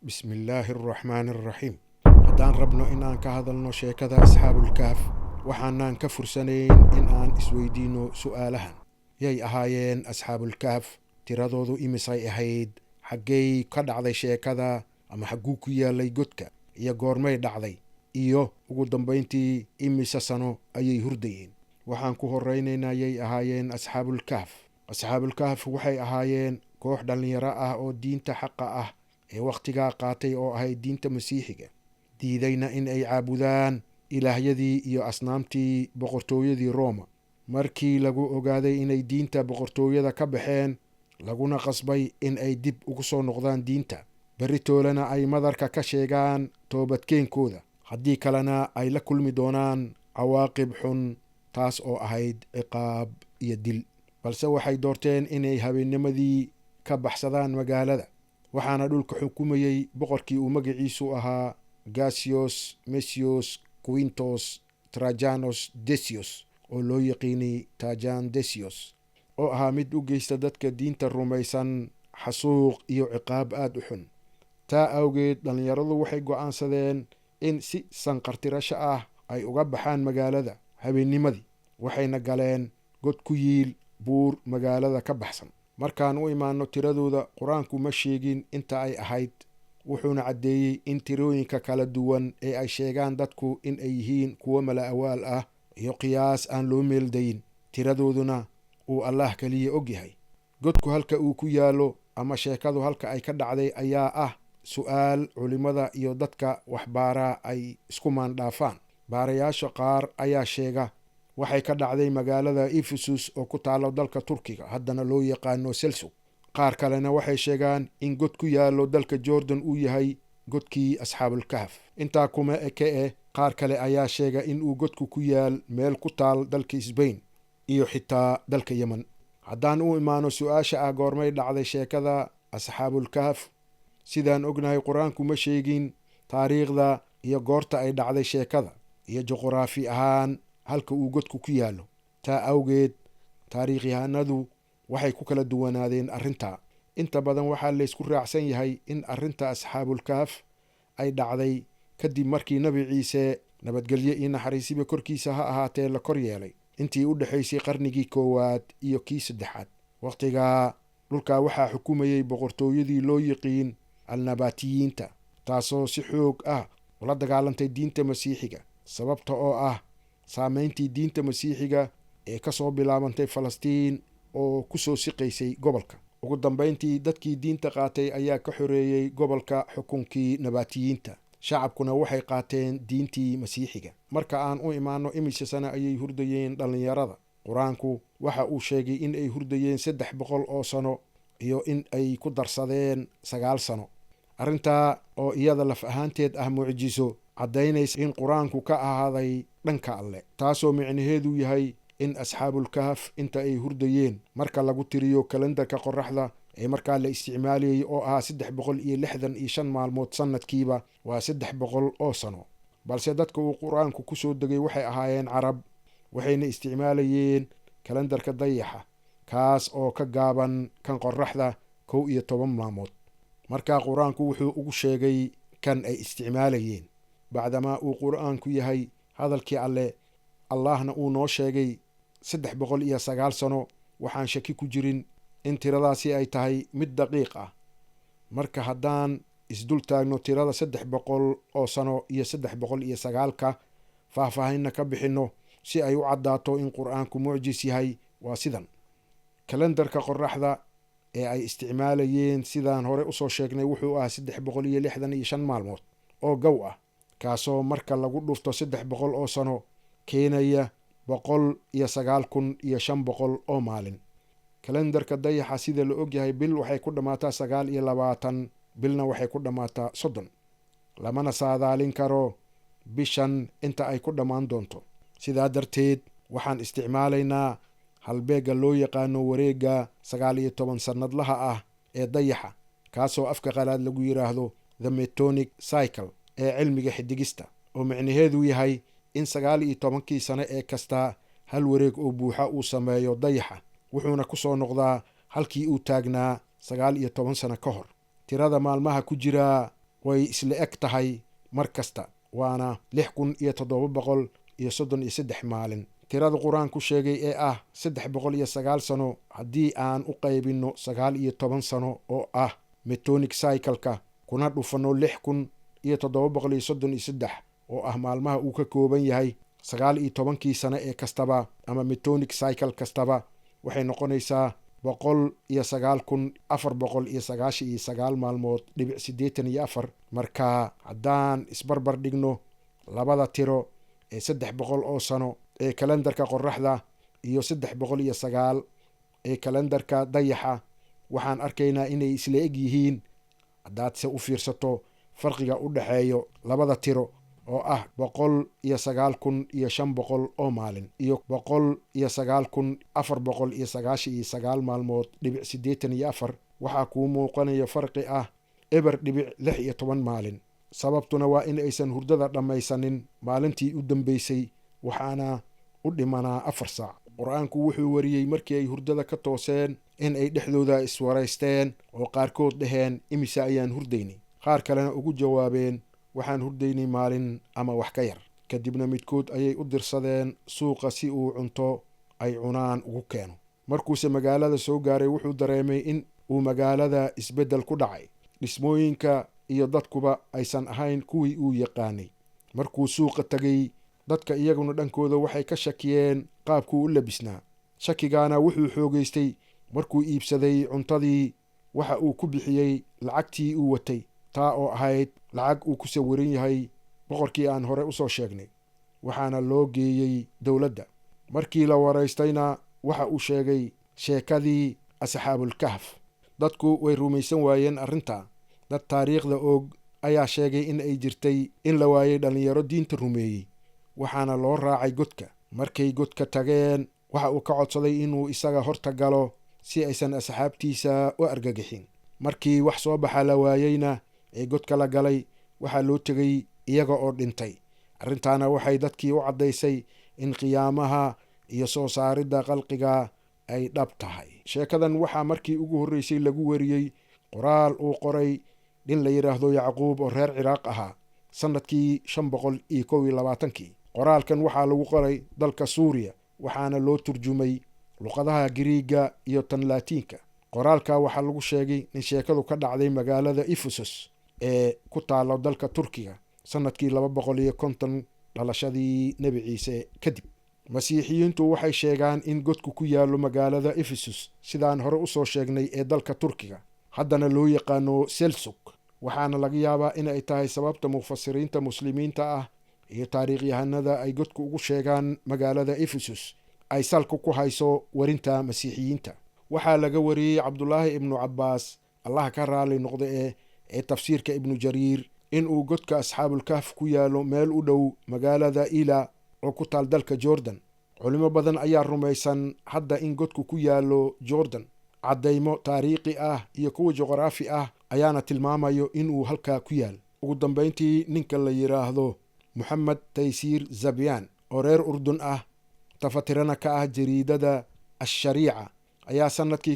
Bismillaahi araxmaani araxiim. Haddaan rabno in aan ka hadalno sheekada Asxaabulkahf, waxaanaan ka fursanayn in aan isweydiino su'aalahan: Yay ahaayeen Asxaabulkahf? Tiradoodu imisay ahayd? Xaggey ka dhacday sheekada ama xagguu ku yaalay godka, iyo goormay dhacday, iyo ugu dambayntii imise sano ayay hurdayeen? Waxaan ku horraynaynaa yay ahaayeen Asxaabulkahf. Asxaabulkahf waxay ahaayeen koox dhallinyaro ah oo diinta xaqa ah ee wakhtigaa qaatay, oo ahayd diinta Masiixiga, diidayna in ay caabudaan ilaahyadii iyo asnaamtii boqortooyadii Rooma. Markii lagu ogaaday inay diinta boqortooyada ka baxeen, laguna qasbay in ay dib ugu soo noqdaan diinta, berritoolena ay madarka ka sheegaan toobadkeenkooda, haddii kalena ay la kulmi doonaan cawaaqib xun, taas oo ahayd ciqaab iyo dil. Balse waxay doorteen inay habeennimadii ka baxsadaan magaalada. Waxaana dhulka xukumayey boqorkii uu magaciisu ahaa Gasios Mesios Quintos Trajanos Desios, oo loo yaqiinay Tajan Desios, oo ahaa mid u geysta dadka diinta rumaysan xasuuq iyo ciqaab aada u xun. Taa awgeed dhallinyaradu waxay go'aansadeen in si sanqartirasho ah ay uga baxaan magaalada habeennimadii, waxayna galeen god ku yiil buur magaalada ka baxsan. Markaan u imaanno tiradooda, Qur-aanku ma sheegin inta ay ahayd, wuxuuna caddeeyey in tirooyinka kala duwan ee ay sheegaan dadku in ay yihiin kuwo mala awaal ah iyo qiyaas aan loo meeldayin, tiradooduna uu Allah keliya og yahay. Godku halka uu ku yaallo ama sheekadu halka ay ka dhacday ayaa ah su'aal culimmada iyo dadka waxbaaraa ay isku maandhaafaan. Baarayaasha qaar ayaa sheega waxay ka dhacday magaalada Efesus oo ku taalo dalka Turkiga, haddana loo yaqaano Selsug. Qaar kalena waxay sheegaan in god ku yaallo dalka Jordan uu yahay godkii Asxaabulkahf. Intaa kuma eke eh, qaar kale ayaa sheega in uu godku ku yaal meel ku taal dalka Sbain iyo xitaa dalka Yemen. Haddaan u imaano su-aasha ah goormay dhacday sheekada Asxaabulkahf, sidaan ognahay Qur-aanku ma sheegin taariikhda iyo goorta ay dhacday sheekada iyo juquraafi ahaan halka uu godku ku yaallo. Taa awgeed taariikhyahanadu waxay ku kala duwanaadeen arrintaa. Inta badan waxaa laysku raacsan yahay in arrinta Asxaabulkahf ay dhacday kadib markii Nebi Ciise, nabadgelyo iyo naxariisiba korkiisa ha ahaatee, la kor yeelay, intii u dhexaysay qarnigii koowaad iyo kii saddexaad. Wakhtigaa dhulkaa waxaa xukumayey boqortooyadii loo yiqiin Alnabaatiyiinta, taasoo si xoog ah ula dagaalantay diinta Masiixiga, sababta oo ah saameyntii diinta Masiixiga ee ka soo bilaabantay Falastiin oo ku soo siqaysay gobolka. Ugu dambayntii dadkii diinta qaatay ayaa ka xoreeyey gobolka xukunkii Nabaatiyiinta, shacabkuna waxay qaateen diintii Masiixiga. Marka aan u imaanno imise sano ayay hurdayeen dhallinyarada, Qur-aanku waxa uu sheegay in ay hurdayeen 300 oo sano iyo in ay ku darsadeen 9 sano. Arrintaa oo iyada laf ahaanteed ah mucjiso caddaynaysa in Qur-aanku ka ahaaday dhanka Alle, taasoo micnaheedu yahay in Asxaabulkahf inta ay hurdayeen marka lagu tiriyo kalendarka qoraxda ee markaa la isticmaalayay, oo ahaa 365 maalmood sannadkiiba, waa 300 oo sano. Balse dadka uu Qur-aanku ku soo degay waxay ahaayeen Carab, waxayna isticmaalayeen kalendarka dayaxa, kaas oo ka gaaban kan qoraxda 11 maalmood. Markaa Qur-aanku wuxuu ugu sheegay kan ay isticmaalayeen. Bacdamaa uu Qur-aanku yahay hadalkii Alle, Allahna uu noo sheegay 309 sano, waxaan shaki ku jirin in tiradaasi ay tahay mid daqiiq ah. Marka haddaan isdul taagno tirada 300 oo sano iyo 309-ka, faahfaahinna ka bixinno si ay u caddaato in Qur-aanku mucjis yahay, waa sidan: Kalendarka qoraxda ee ay isticmaalayeen, sidaan hore usoo sheegnay, wuxuu ahaa 365 maalmood oo gow ah, kaasoo marka lagu dhufto 300 oo sano keenaya 109,500 oo maalin. Kalendarka dayaxa, sida la ogyahay, bil waxay ku dhammaataa 29, bilna waxay ku dhammaataa 30, lamana saadaalin karo bishan inta ay ku dhammaan doonto. Sidaa darteed waxaan isticmaalaynaa halbeegga loo yaqaano wareegga 19 sannadlaha ah ee dayaxa, kaasoo afka qalaad lagu yidhaahdo the metonic cycle ee cilmiga xidigista, oo micnaheedu yahay in 19-kii sano ee kasta hal wareeg oo buuxa uu sameeyo dayaxa, wuxuuna ku soo noqdaa halkii uu taagnaa 19 sano ka hor. Tirada maalmaha ku jiraa Way isla eg tahay mar kasta, waana 6733 maalin. Tirada Qur-aanku sheegay ee ah 309 sano, haddii aan u qaybinno 19 sano oo ah metonic cycle-ka, kuna dhufanno 6733 oo ah maalmaha uu ka kooban yahay 19-kii sano ee kastaba ama metonic cycle kastaba, waxay noqonaysaa 109,499 maalmood dhibic 84. Marka haddaan isbarbar dhigno labada tiro ee 300 oo sano ee kalendarka qoraxda iyo 309 ee kalendarka dayaxa, waxaan arkaynaa inay isla eg yihiin. Haddaadse u fiirsato farqiga u dhexeeyo labada tiro oo ah 109,500 oo maalin iyo 109,499 maalmood dhibic 84, waxaa kuu muuqanaya farqi ah 0.16 maalin. Sababtuna waa in aysan hurdada dhammaysanin maalintii u dambeysay, waxaana u dhimanaa 4 saac. Qur-aanku wuxuu wariyey markii ay hurdada ka tooseen in ay dhexdooda iswaraysteen oo qaarkood dhaheen, "Imise ayaan hurdaynay?" Qaar kalena ugu jawaabeen, "Waxaan hurdaynay maalin ama wax ka yar." Kadibna midkood ayay u dirsadeen suuqa si uu cunto ay cunaan ugu keeno. Markuuse magaalada soo gaaray, wuxuu dareemay in uu magaalada isbeddel ku dhacay, dhismooyinka iyo dadkuba aysan ahayn kuwii uu yaqaanay. Markuu suuqa tegay, dadka iyaguna dhankooda waxay ka shakiyeen qaabkuu u labisnaa. Shakigaana wuxuu xoogaystay markuu iibsaday cuntadii. Waxa uu ku bixiyey lacagtii uu watay, taa oo ahayd lacag uu ku sawiran yahay boqorkii aan hore usoo sheegnay, waxaana loo geeyey dowladda. Markii la waraystayna, waxa uu sheegay sheekadii Asxaabulkahf. Dadku way rumaysan waayeen arrintaa. Dad taariikhda og ayaa sheegay in ay jirtay in la waayey dhallinyaro diinta rumeeyey, waxaana loo raacay godka. Markay godka tageen, waxa uu ka codsaday inuu isaga horta galo si aysan asxaabtiisa u argagixin. Markii wax soo baxa la waayeyna ee godka la galay, waxaa loo tegay iyaga oo dhintay. Arrintaana waxay dadkii u caddaysay in qiyaamaha iyo soo saaridda khalqiga ay dhab tahay. Sheekadan waxaa markii ugu horreysay lagu wariyey qoraal uu qoray nin la yidhaahdo Yacquub oo reer Ciraaq ahaa sannadkii 521-kii. Qoraalkan waxaa lagu qoray dalka Suuriya, waxaana loo turjumay luqadaha Giriigga iyo tan Laatiinka. Qoraalka waxaa lagu sheegay in sheekadu ka dhacday magaalada Efesos ee ku taalo dalka Turkiga sannadkii 250 dhalashadii Nebi Ciise kadib. Masiixiyiintu waxay sheegaan in godku ku yaallo magaalada Efesus, sidaan hore usoo sheegnay, ee dalka Turkiga, haddana loo yaqaano Selsuk. Waxaana laga yaabaa in ay tahay sababta mufasiriinta Muslimiinta ah iyo taariikhyahanada ay godku ugu sheegaan magaalada Efesus ay salka ku hayso warinta Masiixiyiinta. Waxaa laga wariyey Cabdulaahi Ibnu Cabbaas, Allah ka raali noqda, ee tafsiirka Ibnu Jariir, inuu godka Asxaabulkahf ku yaallo meel u dhow magaalada Ila oo ku taal dalka Jordan. Culimo badan ayaa rumaysan hadda in godku ku yaallo Jordan. Caddaymo taariikhi ah iyo kuwa juqraafi ah ayaana tilmaamayo inuu halkaa ku yaal. Ugu dambayntii, ninka la yidhaahdo Moxamed Taysiir Zabyaan oo reer Urdun ah, tafatirana ka ah jariidada Ashariica, ayaa sannadkii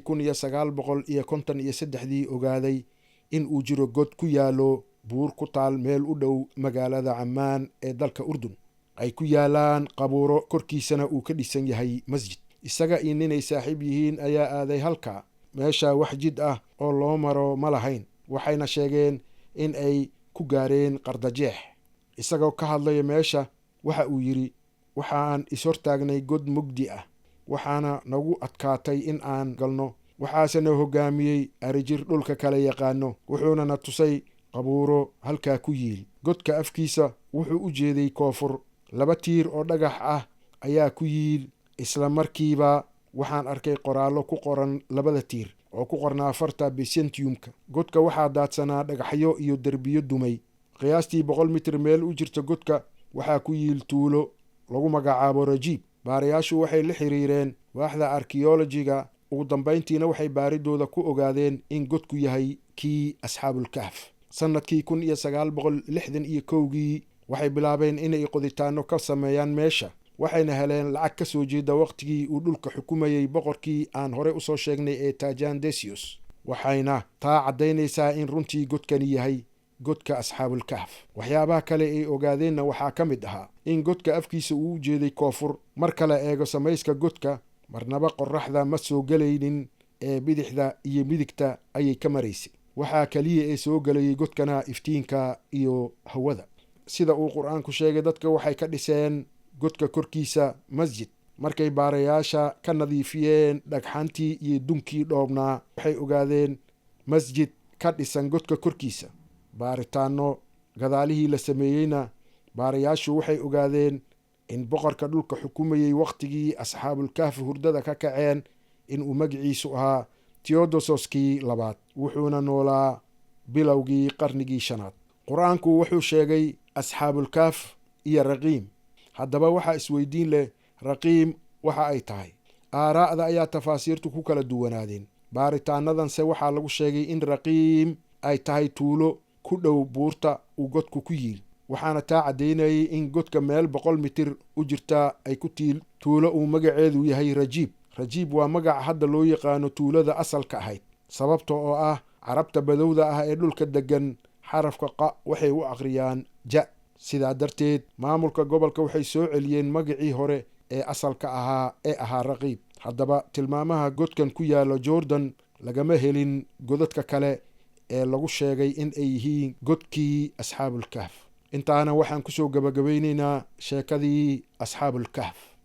1953-dii ogaaday in uu jiro god ku yaallo buur ku taal meel u dhow magaalada Camaan ee dalka Urdun, ay ku yaalaan qabuuro, korkiisana uu ka dhisan yahay masjid. Isaga iyo ninay saaxiib yihiin ayaa aaday halkaa. Meesha wax jid ah oo loo maro ma lahayn, waxayna sheegeen in ay ku gaareen qardajeex. Isagoo ka hadlaya meesha, waxa uu yidhi: "Waxaan is-hortaagnay god mugdi ah, waxaana nagu adkaatay in aan galno. Waxaasena hoggaamiyey arijir dhulka kala yaqaano, wuxuuna na tusay qabuuro halkaa ku yiil. Godka afkiisa wuxuu u jeeday koonfur. Laba tiir oo dhagax ah ayaa ku yiil. Isla markiiba waxaan arkay qoraallo ku qoran labada tiir oo ku qornaa farta Byzantium-ka. Godka waxaa daadsanaa dhagaxyo iyo derbiyo dumay. Qiyaastii 100 mitir meel u jirta godka waxaa ku yiil tuulo lagu magacaabo Rajiib." Baarayaashu waxay la xiriireen waaxda arkeolojiga. Ugu dambayntiina waxay baaridooda ku ogaadeen in godku yahay kii Asxaabulkahf. Sannadkii 1961-kii waxay bilaabeen inay qoditaano ka sameeyaan meesha, waxayna heleen lacag ka soo jeeda waqtigii uu dhulka xukumayey boqorkii aan horey usoo sheegnay ee Tajan Desius, waxayna taa caddaynaysaa in runtii godkani yahay Godka Asxaabulkahf. Waxyaabaha kale ay ogaadeenna waxaa ka mid ahaa in godka afkiisa uu u jeeday koonfur. Marka la eego samayska godka, marnaba qorraxda ma soo gelaynin ee bidixda iyo midigta ayay ka maraysay. Waxaa keliya ee soo gelayay godkana iftiinka iyo hawada. Sida uu Qur-aanku sheegay, dadka waxay ka dhiseen godka korkiisa masjid. Markay baarayaasha ka nadiifiyeen dhagxantii iyo dunkii dhoobnaa, waxay ogaadeen masjid ka dhisan godka korkiisa. Baaritaanno gadaalihii la sameeyeyna, baarayaashu waxay ogaadeen in boqorka dhulka xukumayey wakhtigii Asxaabulkahfi hurdada ka kaceen inuu magaciisu ahaa Teodososkii labaad, wuxuuna noolaa bilowgii qarnigii shanaad. Qur-aanku wuxuu sheegay Asxaabulkahf iyo Raqiim. Haddaba waxaa isweydiin leh Raqiim waxa ay tahay. Aaraa'da ayaa tafaasiirtu ku kala duwanaadeen. Baaritaanadanse waxaa lagu sheegay in Raqiim ay tahay tuulo ku dhow buurta uu godku ku yiil, waxaana taa caddaynayay in godka meel 100 mitir u jirta ay ku tiil tuulo uu magaceedu yahay Rajiib. Rajiib waa magaca hadda loo yaqaano tuulada asalka ahayd, sababta oo ah Carabta badowda ah ee dhulka deggan xarafka qa waxay u aqriyaan ja. Sidaa darteed maamulka gobolka waxay soo celiyeen magacii hore ee asalka ahaa ee ahaa Raqiib. Haddaba tilmaamaha godkan ku yaalla Jordan lagama helin godadka kale ee lagu sheegay in ay yihiin godkii Asxaabulkahf. Intaana waxaan kusoo gabagabaynaynaa sheekadii Asxaabulkahf.